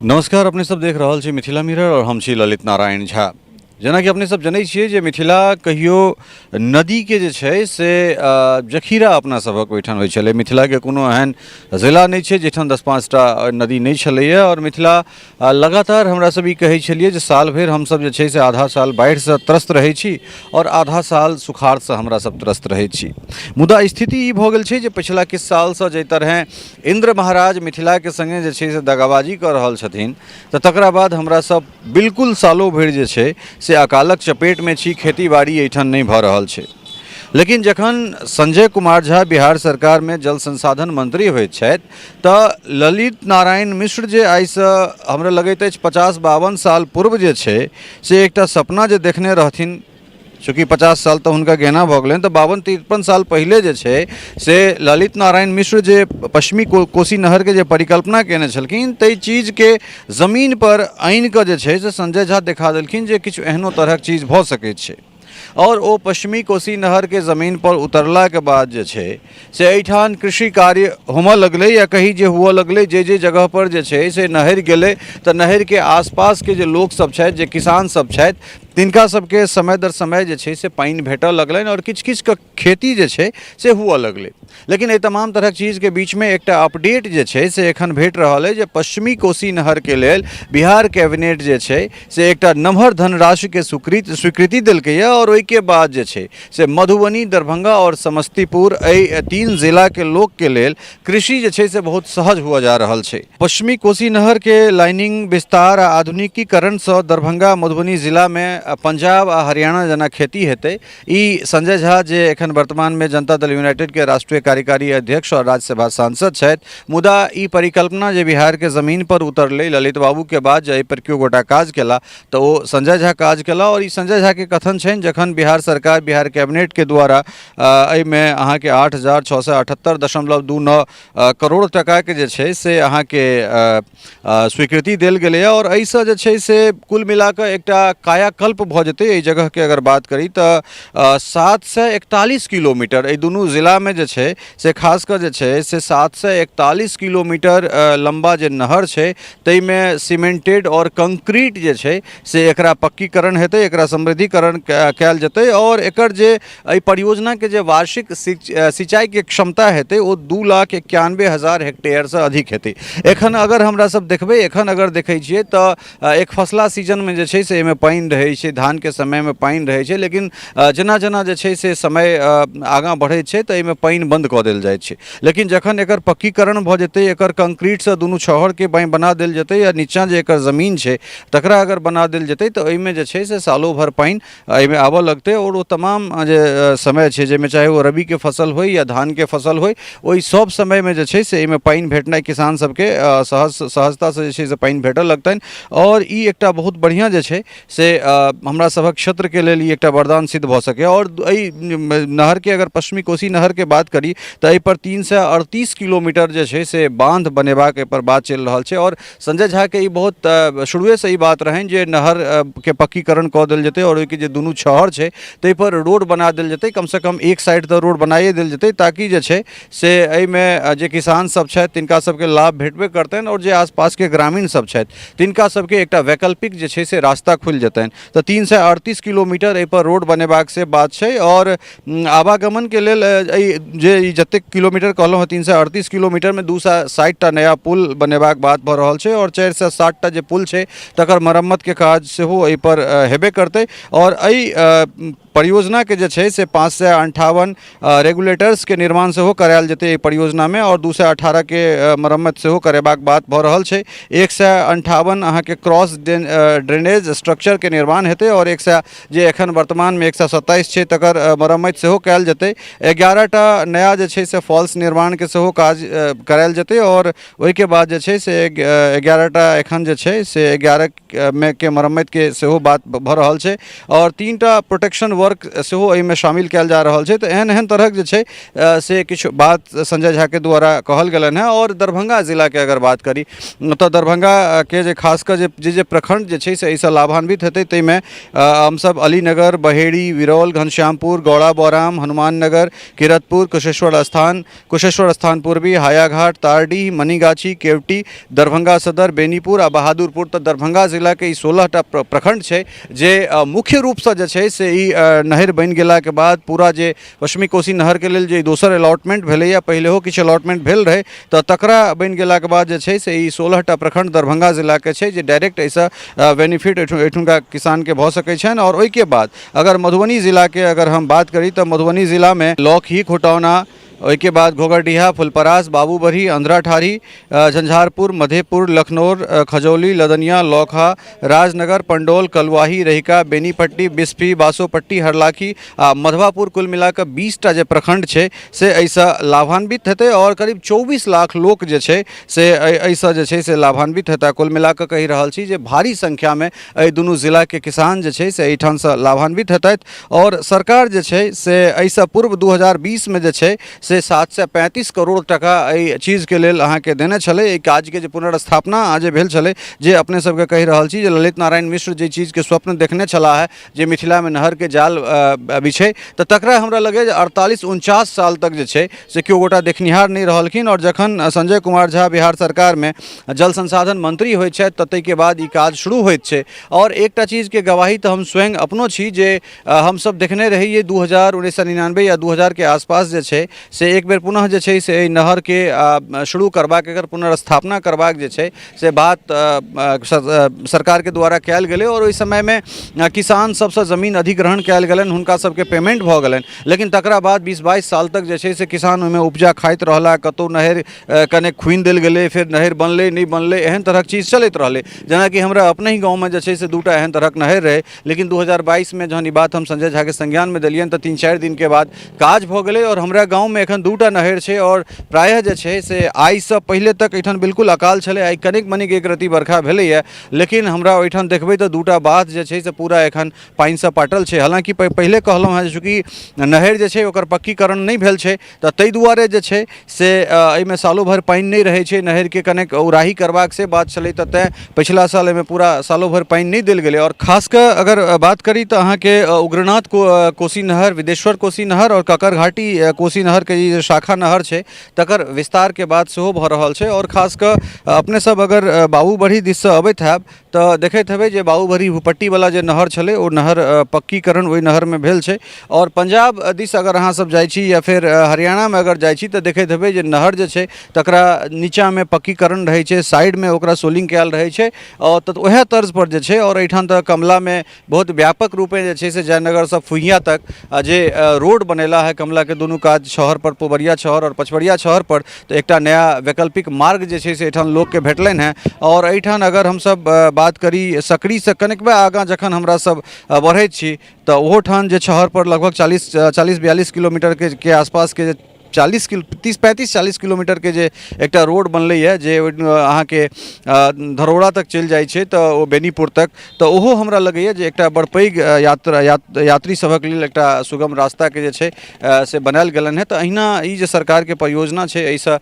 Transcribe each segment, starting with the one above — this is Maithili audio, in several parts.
नमस्कार, अपने सब देख रहल छी मिथिला मिरर और हम छी ललित नारायण झा। जेनाकि अपने सब जनै छियै जे मिथिला कहियो नदीके जे छै से जखीरा अपना सभक ओहिठाम होइ छलै। मिथिलाके कोनो एहन जिला नहि छै जाहिठाम 10-5टा नदी नहि छलैए। आओर मिथिला लगातार हमरा सब ई कहै छलियै जे साल भरि हमसब जे छै से आधा साल बाढ़िसँ त्रस्त रहै छी आओर आधा साल सुखाड़सँ हमरा सब त्रस्त रहै छी। मुदा स्थिति ई भऽ गेल छै जे पछिला किछु सालसँ जाहि तरहेँ इन्द्र महाराज मिथिलाके सङ्गे जे छै से दगाबाजी कऽ रहल छथिन, तऽ तकरा बाद हमरा सब बिल्कुल सालो भरि जे छै से अकालक चपेटमे छी, खेती बाड़ी एहिठाम नहि भऽ रहल छै। लेकिन जखन संजय कुमार झा बिहार सरकारमे जल संसाधन मंत्री होइत छथि तऽ ललित नारायण मिश्र जे आइसँ हमरा लगैत अछि 50-52 साल पूर्व जे छै से एकटा सपना जे देखने रहथिन, चूँकि 50 साल तऽ हुनका गेना भऽ गेलनि, तऽ 52-53 साल पहिले जे छै से ललित नारायण मिश्र जे पश्चिमी कोसी नहरके जे परिकल्पना कयने छलखिन, ताहि चीजके जमीनपर आनिकऽ जे छै से संजय झा देखा देलखिन जे किछु एहनो तरहक चीज भऽ सकै छै। आओर ओ पश्चिमी कोसी नहरके जमीनपर उतरलाके बाद जे छै से एहिठाम कृषि कार्य होमऽ लगलै, या कही जे हुअ लगलै। जे जे जगहपर जे छै से नहरि गेलै तऽ नहरिके आसपासके जे लोकसभ छथि, जे किसानसभ छथि, तिनका सबके समय दर समय जे छै से पानि भेटऽ लगलनि आओर किछु किछुके खेती जे छै से हुअ लगलै। लेकिन एहि तमाम तरहक चीजके बीचमे एकटा अपडेट जे छै से एखन भेट रहल अइ जे पश्चिमी कोसी नहरके लेल बिहार कैबिनेट जे छै से एकटा नमहर धनराशिके स्वीकृति देलकैए। आओर ओहिके बाद जे छै से मधुबनी, दरभंगा आओर समस्तीपुर एहि 3 जिलाके लोकके लेल कृषि जे छै से बहुत सहज हुअ जा रहल छै। पश्चिमी कोसी नहर के लाइनिंग विस्तार आ आधुनिकीकरणसँ दरभंगा, मधुबनी जिलामे पंजाब आ हरियाणा जेना खेती हेतै। ई संजय झा जे एखन वर्तमानमे जनता दल यूनाइटेडके राष्ट्रीय कार्यकारी अध्यक्ष आओर राज्यसभा सांसद छथि, मुदा ई परिकल्पना जे बिहारके जमीन पर उतरलै ललित बाबूके बाद, जे एहिपर केओ गोटा काज केला तऽ ओ संजय झा काज केला। आओर ई संजय झाके कथन छनि, जखन बिहार सरकार बिहार कैबिनेटके द्वारा एहिमे अहाँके 8678.29 करोड़ टकाके जे छै से अहाँके स्वीकृति देल गेलैए। आओर एहिसँ जे छै से कुल मिलाकऽ एकटा कायाकल्प भऽ जेतै। एहि जगहके अगर बात करी तऽ 741 किलोमीटर एहि दुनू जिलामे जे छै से खास कऽ जे छै से 741 किलोमीटर लम्बा जे नहर छै ताहिमे सीमेंटेड आओर कंक्रीट जे छै से एकरा पक्कीकरण हेतै, एकरा समृद्धिकरण कयल जेतै। आओर एकर जे एहि परियोजनाके जे वार्षिक सिंचाइके क्षमता हेतै ओ 2,91,000 हेक्टेयरसँ अधिक हेतै। एखन अगर हमरा सब देखबै, एखन अगर देखै छियै तऽ एक फसला सीजनमे जे छै से एहिमे पानि रहै छै, धानके समयमे पानि रहै छै। लेकिन जेना जेना जे छै से समय आगाँ बढ़ै छै तऽ एहिमे पानि बन्द कऽ देल जाइ छै। लेकिन जखन एकर पक्कीकरण भऽ जेतै, एकर कंक्रीटसँ दुनू छहरके बना देल जेतै आ नीचाँ जे एकर जमीन छै तकरा अगर बना देल जेतै तऽ ओहिमे जे छै से सालो भरि पानि एहिमे आबऽ लगतै। आओर ओ तमाम जे समय छै जाहिमे चाहे ओ रबीके फसल होइ या धानके फसल होइ, ओहि सब समयमे जे छै से एहिमे पानि भेटनाइ किसान सबके सहजतासँ जे छै से पानि भेटऽ लगतनि। आओर ई एकटा बहुत बढ़िआँ जे छै से हमरा सभक क्षेत्रके लेल ई एकटा वरदान सिद्ध भऽ सकैए। आओर एहि नहरके अगर पश्चिमी कोसी नहरके बात करी तऽ एहिपर 338 किलोमीटर जे छै से बाँध बनेबाक एहिपर बात चलि रहल छै। आओर संजय झाके ई बहुत शुरुएसँ ई बात रहनि जे नहरके पक्कीकरण कऽ देल जेतै आओर ओहिके जे दुनू छहर छै ताहिपर रोड बना देल जेतै, कमसँ कम एक साइड तऽ रोड बनाइए देल जेतै, ताकि जे छै से एहिमे जे किसान सब छथि तिनका सबके लाभ भेटबे करतनि आओर जे आसपासके ग्रामीण सब छथि तिनका सबके एकटा वैकल्पिक जे छै से रास्ता खुलि जेतनि। तऽ 338 किलोमीटर एहिपर रोड बनेबाक से बात छै। आओर आवागमनके लेल एहि जे ई जतेक किलोमीटर कहलहुँ हँ, 338 किलोमीटरमे 260टा नया पुल बनेबाक बात भऽ रहल छै आओर 407टा जे पुल छै तकर मरम्मतके काज सेहो एहिपर हेबे करतै। आओर एहि परियोजनाके जे छै से 558 रेगुलेटर्सके निर्माण सेहो करायल जेतै एहि परियोजनामे आओर 218के मरम्मत सेहो करेबाक बात भऽ रहल छै। 158 अहाँके क्रॉस ड्रेनेज स्ट्रक्चरके निर्माण हेतै आओर 100 जे एखन वर्तमानमे 127 छै तकर मरम्मति सेहो कयल जेतै। 11टा नया जे छै से फॉल्स निर्माणके सेहो काज करायल जेतै आओर ओहिके बाद जे छै से 11टा एखन जे छै से 11 मे के मरम्मतिके सेहो बात भऽ रहल छै। आओर 3टा प्रोटेक्शन वर्क सेहो एहिमे शामिल कयल जा रहल छै। तऽ एहन एहन तरहक जे छै से किछु बात संजय झाके द्वारा कहल गेलनि हेँ। आओर दरभंगा जिलाके अगर बात करी तऽ दरभंगाके जे खास कऽ जे जे प्रखण्ड जे छै से एहिसँ लाभान्वित हेतै, ताहिमे हमसभ अलीनगर, बहेड़ी, विरौल, घनश्यामपुर, गौड़ा बौराम, हनुमान नगर, किरतपुर, कुशेश्वर स्थान, कुशेश्वर स्थान पूर्वी, हायाघाट, तारडीह, मनीगाछी, केवटी, दरभंगा सदर, बेनीपुर आ बहादुरपुर। तऽ दरभंगा जिलाके ई 16टा प्रखण्ड छै जे मुख्य रूपसँ जे छै से ई नहरि बनि गेलाके बाद पूरा जे पश्चिमी कोसी नहरके लेल जे दोसर अलॉटमेंट भेलैए, पहिलेहो किछु अलॉटमेंट भेल रहै, तऽ तकरा बनि गेलाके बाद जे छै से ई 16टा प्रखण्ड दरभंगा जिलाके छै जे डायरेक्ट एहिसँ बेनिफिट एहिठुनका किसानके भऽ सकै छनि। आओर ओहिके बाद अगर मधुबनी जिलाके अगर हम बात करी तऽ मधुबनी जिलामे लौकही, खुटौना, ओहिके बाद घोघरडीहा, फुलपरास, बाबूबरही, अंधराठाढ़ी, झंझारपुर, मधेपुर, लखनौर, खजौली, लदनिया, लौखा, राजनगर, पंडौल, कलुआही, रहिका, बेनीपट्टी, बिस्फी, बासोपट्टी, हरलाखी आ मधवापुर, कुल मिलाकऽ 20टा जे प्रखंड छै से एहिसँ लाभान्वित हेतै आओर करीब 24 लाख लोक जे छै से एहिसँ जे छै से लाभान्वित हेताह। कुल मिलाकऽ कहि रहल छी जे भारी संख्यामे एहि दुनू जिलाके किसान जे छै से एहिठामसँ लाभान्वित हेतथि। आओर सरकार जे छै से एहिसँ पूर्व 2020मे जे छै से 735 करोड़ टका एहि चीजके लेल अहाँके देने छलै। एहि काजके जे पुनर्स्थापना जे भेल छलै, जे अपने सबके कहि रहल छी जे ललित नारायण मिश्र जे चीजके स्वप्न देखने छलाह है जे मिथिलामे नहरके जाल बिछै, तऽ तकरा हमरा लगैए जे 48-49 साल तक जे छै से केओ गोटा देखनिहार नहि रहलखिन। आओर जखन संजय कुमार झा बिहार सरकारमे जल संसाधन मंत्री होइत छथि तऽ ताहिके बाद ई काज शुरू होइत छै। आओर एकटा चीजके गवाही तऽ हम स्वयं अपनो छी जे हमसब देखने रहियै 1999 या 2000के आसपास जे छै से एक बेर पुनः जे छै से एहि नहरके शुरू करबाक, एकर पुनर्स्थापना करबाक जे छै से बात सरकारके द्वारा कयल गेलै। आओर ओहि समयमे किसान सबसँ जमीन अधिग्रहण कयल गेलनि, हुनका सबके पेमेंट भऽ गेलनि, लेकिन तकरा बाद 20-22 साल तक जे छै से किसान ओहिमे उपजा खाइत रहला। कतहु नहरि कने खुनि देल गेलै, फेर नहरि बनलै नहि बनलै, एहन तरहक चीज चलैत रहलै। जेनाकि हमरा अपने ही गाँवमे जे छै से 2टा एहन तरहक नहरि रहै, लेकिन 2022मे जहन ई बात हम संजय झाके संज्ञानमे देलियनि तऽ 3-4 दिनके बाद काज भऽ गेलै। आओर हमरा गाँवमे एखन 2टा नहरि छै आओर प्रायः जे छै से आइसँ पहिले तक एहिठाम बिल्कुल अकाल छलै। आइ कनिक मनिक एक रत्ती बरखा भेलैए, लेकिन हमरा ओहिठाम देखबै तऽ 2टा बाध जे छै से पूरा एखन पानिसँ पाटल छै। हालाँकि पहिले कहलहुँ हेँ जे चूँकि नहरि जे छै ओकर पक्कीकरण नहि भेल छै तऽ ताहि दुआरे जे छै से एहिमे सालो भरि पानि नहि रहै छै। नहरिके कनेक उड़ाही करबाक से बात छलै, तऽ तेँ पछिला साल एहिमे पूरा सालो भरि पानि नहि देल गेलै। आओर खास कऽ अगर बात करी तऽ अहाँके उग्रनाथ कोसी नहर, विदेश्वर कोसी नहर आओर ककर घाटी कोसी नहरके ई जे शाखा नहर छै तकर विस्तारके बात सेहो भऽ रहल छै। आओर खास कऽ अपने सब अगर बाबूबरही दिससँ अबैत हैब तऽ देखैत हेबै जे बाबूबरही भूपट्टीवला जे नहर छलै ओ नहर पक्कीकरण ओहि नहरमे भेल छै। आओर पंजाब दिस अगर अहाँ सब जाइ छी या फेर हरियाणामे अगर जाइ छी तऽ देखैत हेबै जे नहर जे छै तकरा नीचाँमे पक्कीकरण रहै छै, साइडमे ओकरा सोलिंग कयल रहै छै आओर तऽ वएह तर्जपर जे छै। आओर एहिठाम तऽ कमलामे बहुत व्यापक रूपे जे छै से जयनगरसँ फुहिया तक जे रोड बनेला है कमलाके दुनू कात छहरपर, पुबरिया छहर आओर पछबरिया छहरपर, तऽ एकटा नया वैकल्पिक मार्ग जे छै से एहिठाम लोकके भेटलनि हेँ। आओर एहिठाम अगर हमसब बात करी सकरीसँ कनिकबे आगाँ जखन हमरा सब बढ़ैत छी तऽ ओहोठाम जे छहरपर लगभग 40-42 किलोमीटरके आसपासके जे 40 किलो 30 35 40 किलोमीटरके जे एकटा रोड बनलैए जे अहाँके धरौड़ा तक चलि जाइ छै तऽ ओ बेनीपुर तक, तऽ ओहो हमरा लगैए जे एकटा बड़ पैघ यात्रा यात्री सभक लेल एकटा सुगम रास्ताके जे छै से बनायल गेलनि हेँ। तऽ अहिना ई जे सरकारके परियोजना छै एहिसँ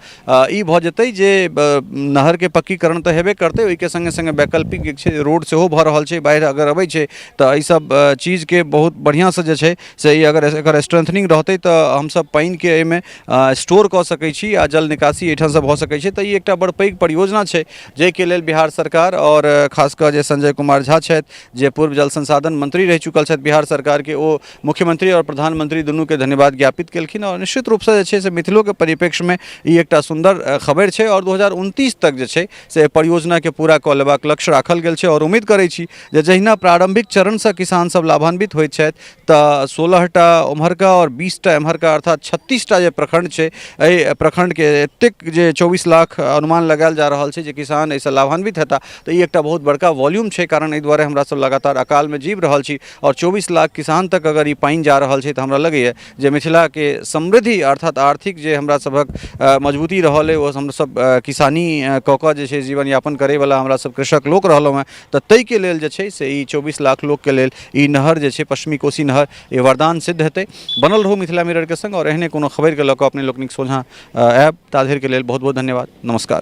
ई भऽ जेतै जे नहरके पक्कीकरण तऽ हेबे करतै, ओहिके सङ्गे सङ्गे वैकल्पिक जे छै रोड सेहो भऽ रहल छै। बाढ़ि अगर अबै छै तऽ एहिसब चीजके बहुत बढ़िआँसँ जे छै से ई अगर एकर स्ट्रेंथनिंग रहतै तऽ हमसब पानिके एहिमे स्टोर कऽ सकै छी आ जल निकासी एहिठामसँ भऽ सकै छै। तऽ ई एकटा बड़ पैघ परियोजना छै जाहिके लेल बिहार सरकार आओर खास कऽ जे संजय कुमार झा छथि जे पूर्व जल संसाधन मंत्री रहि चुकल छथि बिहार सरकारके, ओ मुख्यमंत्री आओर प्रधानमंत्री दुनूके धन्यवाद ज्ञापित केलखिन। आओर निश्चित रूपसँ जे छै से मिथिलोके परिप्रेक्ष्यमे ई एकटा सुन्दर खबरि छै। आओर 2029 तक जे छै से एहि परियोजनाके पूरा कऽ लेबाक लक्ष्य राखल गेल छै। आओर उम्मीद करै छी जे जहिना प्रारम्भिक चरणसँ किसान सब लाभान्वित होइत छथि तऽ 16टा ओम्हरका आओर 20टा एम्हरका अर्थात 36टा जे प्रखंड प्रखण्ड छै, एहि प्रखण्डके एतेक जे 24 लाख अनुमान लगायल जा रहल छै जे किसान एहिसँ लाभान्वित हेताह, तऽ ई एकटा बहुत बड़का वॉल्यूम छै। कारण एहि दुआरे हमरा सब लगातार अकालमे जीव रहल छी आओर 24 लाख किसान तक अगर ई पानि जा रहल छै तऽ हमरा लगैए जे मिथिलाके समृद्धि अर्थात आर्थिक जे हमरा सभक मजबूती रहल अइ, ओ हमसभ किसानी कऽ कऽ जे छै जीवन यापन करैवला हमरा सब कृषक लोक रहलहुँ हेँ, तऽ ताहिके लेल जे छै से ई 24 लाख लोकके लेल ई नहर जे छै पश्चिमी कोसी नहर, ई वरदान सिद्ध हेतै। बनल रहू मिथिला मिररके संग आओर एहने कोनो खबरिके लऽ कऽ अपने लोकनिक सोझाँ आयब। ता धरिके लेल बहुत बहुत धन्यवाद, नमस्कार।